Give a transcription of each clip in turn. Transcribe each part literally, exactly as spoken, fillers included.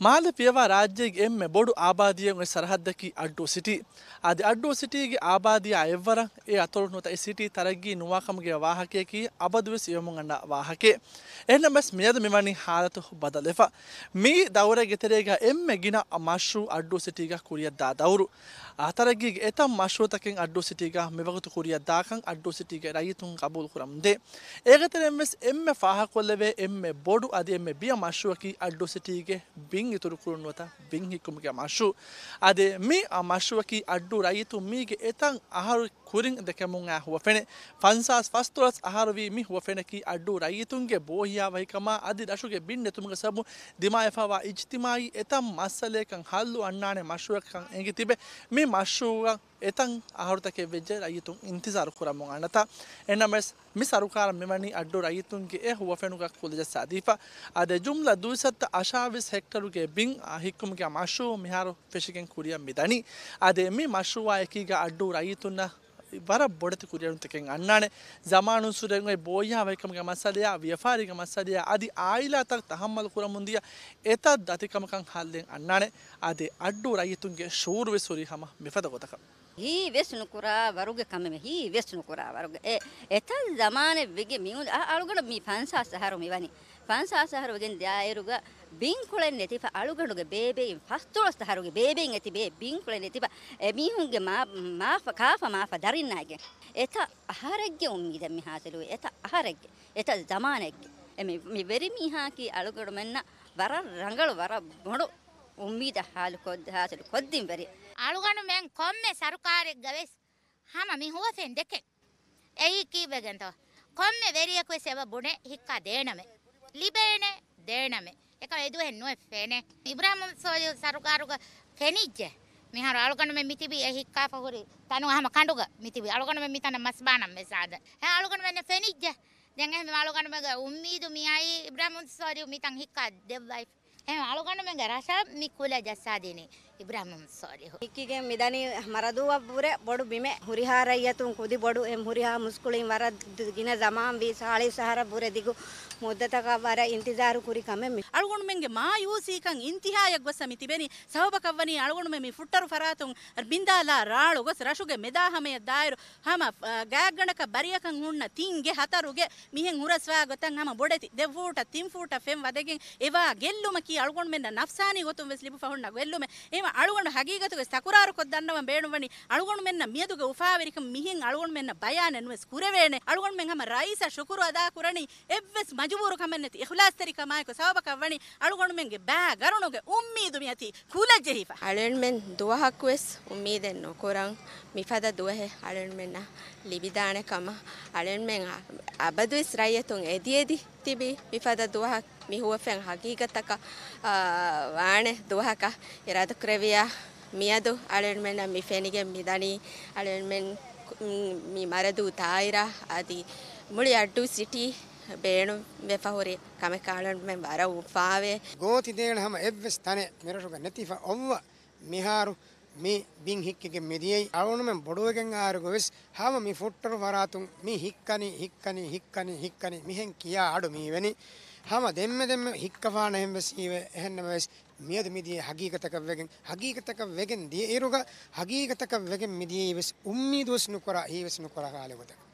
މާލެ ފިޔަވާ ރާއްޖޭގެ އެންމެ ބޮޑު އާބާދީއެއް އޮތް ސަރަހައްދަކީ އައްޑޫ ސިޓީ. އަދި އައްޑޫ ސިޓީގެ އާބާދީއާ އެއްވަރަށް އެ އަތޮޅު ނުވަތަ އެ ސިޓީ ތަރައްގީ ނުވާކަމުގެ ވާހަކަޔަކީ އަބަދުވެސް އިވެމުން އަންނަ ވާހަކައެއް. އެހެންނަމަވެސް މިއަދު މިވަނީ ހާލަތު ބަދަލުވެފަ. މި ދައުރެއްގެ ތެރޭގަ އެންމެ ގިނަ މަޝްރޫއު އައްޑޫ ސިޓީގަ ކުރިއަށްދާ ދައުރު. އާ، ތަރައްގީގެ އެތައް މަޝްރޫއުތަކެއް އައްޑޫ ސިޓީގަ މިވަގުތު ކުރިއަށްދާކަން އައްޑޫ ސިޓީގެ ރައްޔިތުން ގަބޫލު ކުރަމުންދޭ. އޭގެތެރެއިންވެސް އެންމެ ފާހަގަކޮށްލެވޭ އެންމެ ބޮޑު އަދި އެންމެ ބިޔަ މަޝްރޫއަކީ އައްޑޫ ސިޓީގެ ބިން އިތުރުކުރުން ނުވަތަ ބިން ހިއްކުމުގެ މަޝްރޫއު. އަދި މި މަޝްރޫއަކީ އައްޑޫ ރައްޔިތުން މީގެ އެތައް އަހަރު ކުރިން ދެކެމުން އައި ހުވަފެނެއް. ފަންސާސް ފަސްދޮޅަސް އަހަރުވީ މި ހުވަފެނަކީ އައްޑޫ ރައްޔިތުންގެ ބޯހިޔާވަހިކަމާ އަދި ރަށުގެ ބިން ނެތުމުގެ ސަބަބުން ދިމާވެފައިވާ އިޖްތިމާއީ އެތައް މައްސަލައަކަށް ހައްލު އަންނާނެ މަޝްރޫއަކަށް އެނގި ތިބެ، މި މަޝްރޫއަށް އެތައް އަހަރުތަކެއް ވެއްޖެ ރައްޔިތުން އިންތިޒާރު ކުރަމުން އަންނަތާ. އެހެންނަމަވެސް، މި ސަރުކާރަށް މިވަނީ އައްޑޫ ރައްޔިތުންގެ އެ ހުވަފެނުގަ ކުލަޖައްސާދީފަ. އާދެ، ޖުމްލަ ދުއިސައްތަ އަށާވީސް ހެކްޓަރުގެ ބިން ހިއްކުމުގެ މަޝްރޫއު މިހާރު ފެށިގެން ކުރިއަށް މިދަނީ. އާދެ، މި މަޝްރޫއާ އެކީގަ އައްޑޫ ރައްޔިތުންނަށް ވަރަށް ބޮޑެތި ކުރިއެރުންތަކެއް އަންނާނެ. ޒަމާނުއްސުރެ އޮތް ބޯހިޔާވަހިކަމުގެ މައްސަލަޔާ، ވިޔަފާރީގެ މައްސަލަޔާ އަދި އާއިލާތައް ތަހައްމަލު ކުރަމުންދިޔަ އެތައް ދަތިކަމަކަށް ހައްލެއް އަންނާނެ. އާދެ، އައްޑޫ ރައްޔިތުންގެ ޝުޢޫރުވެސް ހުރީ ހަމަ މިފަދަ ގޮތަކަށް. ހީވެސް ނުކުރާ ވަރުގެ ކަމެއް، ހީވެސް ނުކުރާ ވަރުގެ. އެ، އެތައް ޒަމާނެއް ވެގެން މިއުނދަ، އަ، އަޅުގަނޑު މި ފަންސާސް އަހަރު މިވަނީ. ފަންސާސް އަހަރު ވެގެން ދިޔައިރުގަ ބިންކޮޅެއް ނެތިފަ، އަޅުގަނޑުގެ ބޭބެއިން ފަސްދޮޅަސް އަހަރުގެ ބޭބެއިން އެތި ބޭ ބިންކޮޅެއް ނެތިފަ، އެމީހުންގެ މާ-، މާފަ-، ކާފަ މާފަ ދަރިންނާގެން އެތައް އަހަރެއްގެ އުއްމީދެއް މި ހާސިލުވި، އެތައް އަހަރެއްގެ، އެތައް ޒަމާނެއްގެ. އެ މި، މި ވެރިމީހާއަކީ އަޅުގަނޑުމެންނަށް ވަރަށް ރަނގަޅު، ވަރަށް ބޮޑު އުއްމީދަށް ހާލު ކޮށް-، ހާސިލު ކޮށްދިން ވެރި. އަޅުގަނޑުމެން ކޮންމެ ސަރުކާރެއްގަވެސް ހަމަ މި ހުވަފެން ދެކެން. އެއީ ކީއްވެގެންތޯ؟ ކޮންމެ ވެރިޔަކުވެސް އެބަ ބުނެ ހިއްކާ ދޭނަމޭ. ލިބޭނެ ދޭނަމޭ. އެކަމަ އެދުވަހެއް ނުވެ ފެނޭ. އިބްރާހިމް ސޯލިހު ސަރުކާރުގަ ފެނިއްޖެ. މިހާރު އަޅުގަނޑުމެން މިތިބީ އެ ހިއްކާފަ ހުރި ތަނުގަ ހަމަ ކަނޑުގަ މިތިބީ. އަޅުގަނޑުމެން މިތަނަށް މަސްބާނަން ވެސް އާދަ. އެ އަޅުގަނޑުމެންނަށް ފެނިއްޖެ. ދެން އެހެން އަޅުގަނޑުމެންގެ އުއްމީދު މިއައީ އިބްރާހިމް ސޯލިހު މިތަން ހިއްކާ ދެއްވައިފަ. އެހެން އަޅުގަނޑުމެންގެ ރަށަށް މި ކުލަ ޖައްސާދިނީ އިބްރާހިމް ސޯލިހު. ހިއްކިގެން މިދަނީ މަރަދޫއަށް ވުރެ ބޮޑު ބިމެއް. ހުރިހާ ރައްޔިތުން ކުދި ބޮޑު އެ ހުރިހާ މުސްކުޅިން ވަރަށް ދު-، ގިނަ ޒަމާންވީ ސާޅީސް އަހަރަށް ވުރެ ދިގު މުއްދަތަކަށް ވަރަށް އިންތިޒާރު ކުރި ކަމެއް މި. އަޅުގަނޑުމެންގެ މާޔޫސީކަން އިންތިހާޔަށް ގޮއްސަ މި ތިބެނީ. ސަބަބަކަށްވަނީ އަޅުގަނޑުމެން މި ފުއްޓަރު ފަރާތުން ބިންދާލާ ރާޅު ގޮސް ރަށުގެ މެދާ ހަމަޔަށް ދާއިރު ހަމަ، އަ، ގާތްގަނޑަކަށް ބަރިއަކަށް ހުންނަ ތިން ގެ ހަތަރު ގެ މިހެން ހުރަސްވާ ގޮތަށް ހަމަ ބޮޑެތި ދެ ފޫޓަށް ތިން ފޫޓަށް ފެން ވަދެގެން އެވާ ގެއްލުމަކީ އަޅުގަނޑުމެންނަށް ނަފްސާނީ ގޮތުން ވެސް ލިބިފަ ހުންނަ ގެއްލުމެއް. އެހެން އަޅުގަނޑު ހަގީގަތުގައި ތަކުރާރު ކޮށްދަންނަވަން ބޭނުންވަނީ އަޅުގަނޑުމެންނަށް މިއަދުގެ އުފާވެރިކަން މިހެން އަޅުގަނޑުމެންނަށް ބަޔާނެއް ނުވެސް ކުރެވޭނެ. އަޅުގަނޑުމެން ހަމަ ރައީސަށް ޝުކުރު އަދާ ކުރަނީ އެއްވެސް މަޖުބޫރު ކަމެއް ނެތި އިޚްލާޞްތެރިކަމާއެކު. ސަބަބަކަށް ވަނީ އަޅުގަނޑުމެންގެ ބައި ގަރުނުގެ އުއްމީދު މިއަތީ ކުލަ ޖެހިފަ. އަޅުގަނޑުމެން ދުވަހަކުވެސް އުއްމީދެއް ނުކުރަން މިފަދަ ދުވަހެއް އަޅުގަނޑުމެންނަށް ލިބިދާނެ ކަމަށް. އަޅުގަނޑުމެން އަ-، އަބަދުވެސް ރައްޔިތުން އެދި އެދި ތިބި މިފަދަ ދުވަހަށް މި ހުވަފެން ހަގީގަތަކަށް، އާ، ވާނެ ދުވަހަކަށް އިރާދަކުރެއްވިއްޔާ މިއަދު އަޅުގަނޑުމެންނަށް މި ފެނިގެން މިދަނީ އަޅުގަނޑުމެން މި މަރަދޫ ދާއިރާ އަދި މުޅި އައްޑޫ ސިޓީ ބޭނުންވެފަ ހުރި ކަމެއް އަޅުގަނޑުމެން ވަރަށް އުފާވޭ. ގޯތި ދޭން ހަމަ އެއްވެސް ތަނެއް މިރަށުގަ ނެތިފަ އޮއްވަ މިހާރު މި ބިން ހިއްކިގެން މިދިޔައީ. އަޅުގަނޑުމެން ބޮޑުވެގެން އާރުގަވެސް ހަމަ މި ފުއްޓަރު ފަރާތުން މި ހިއްކަނީ، ހިއްކަނީ، ހިއްކަނީ، ހިއްކަނީ މިހެން ކިޔާ އަޑު މީވެނީ. ހަމަ ދެންމެ ދެންމެ ހިއްކަފާނެހެން ވެސް ހީވޭ. އެހެންނަމަވެސް މިއަދު މިދިޔައީ ހަގީގަތަކަށް ވެގެން، ހަގީގަތަކަށް ވެގެން ދިޔައިރުގަ ހަގީގަތަކަށް ވެގެން މިދިޔައީ ވެސް އުއްމީދުވެސް ނުކުރާ، ހީވެސް ނުކުރާ ހާލެއް ގޮތަކަށް.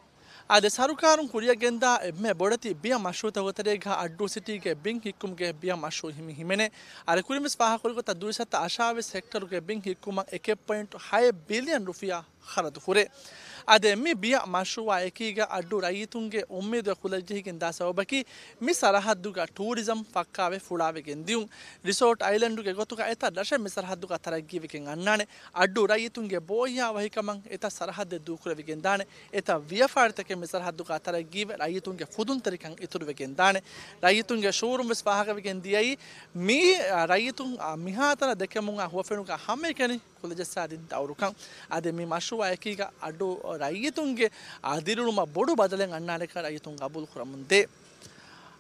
އާދެ، ސަރުކާރުން ކުރިއަށް ގެންދާ އެންމެ ބޮޑެތި ބިޔަ މަޝްރޫއުތަކުގެ ތެރޭގަ އައްޑޫ ސިޓީގެ ބިން ހިއްކުމުގެ ބިޔަ މަޝްރޫއު ހިމެނޭ. އަދި ކުރިންވެސް ފާހަގަކުރި ގޮތަށް ދުއިސައްތަ އަށާވީސް ހެކްޓަރުގެ ބިން ހިއްކުމަށް އެކެއް ޕޮއިންޓު ހައެއް ބިލިއަން ރުފިޔާ ޚަރަދު ކުރޭ. އާދެ، މި ބިޔަ މަޝްރޫއާ އެކީގަ އައްޑޫ ރައްޔިތުންގެ އުއްމީދު ކުލަޖެހިގެން ދާ ސަބަބަކީ މި ސަރަހައްދުގަ ޓޫރިޒަމް ފައްކާވެ ފުޅާވެގެން ދިޔުން. ރިސޯޓް އައިލެންޑުގެ ގޮތުގަ އެތައް ރަށެއް މި ސަރަހައްދުގަ ތަރައްގީވެގެން އަންނާނެ. އައްޑޫ ރައްޔިތުންގެ ބޯހިޔާވަހިކަމަށް އެތައް ސަރަހައްދެއް ދޫކުރެވިގެން ދާނެ. އެތައް ވިޔަފާރިތަކެއް މި ސަރަހައްދުގަ ތަރައްގީވެ ރައްޔިތުންގެ ފުދުންތެރިކަން އިތުރުވެގެން ދާނެ. ރައްޔިތުންގެ ޝުއޫރުން ވެސް ފާހަގަވެގެން ދިޔައީ މި، އަ، ރައްޔިތުން، އަ، މިހާތަނަށް ދެކެމުން އަ ހުވަފެނުގަ ހަމައެކަނި ކުލަޖައްސާދިން ދައުރުކަން. އަދި މި މަޝްރޫއާ އެކީގަ އައްޑޫ ރައްޔިތުންގެ އަ ދިރިއުޅުމަށް ބޮޑު ބަދަލެއް އަންނާނެކަން ރައްޔިތުން ގަބޫލު ކުރަމުންދޭ.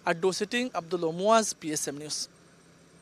އައްޑޫ ސިޓީން އަބްދުﷲ މުއާޒް، ޕީއެސްއެމް ނިއުސް.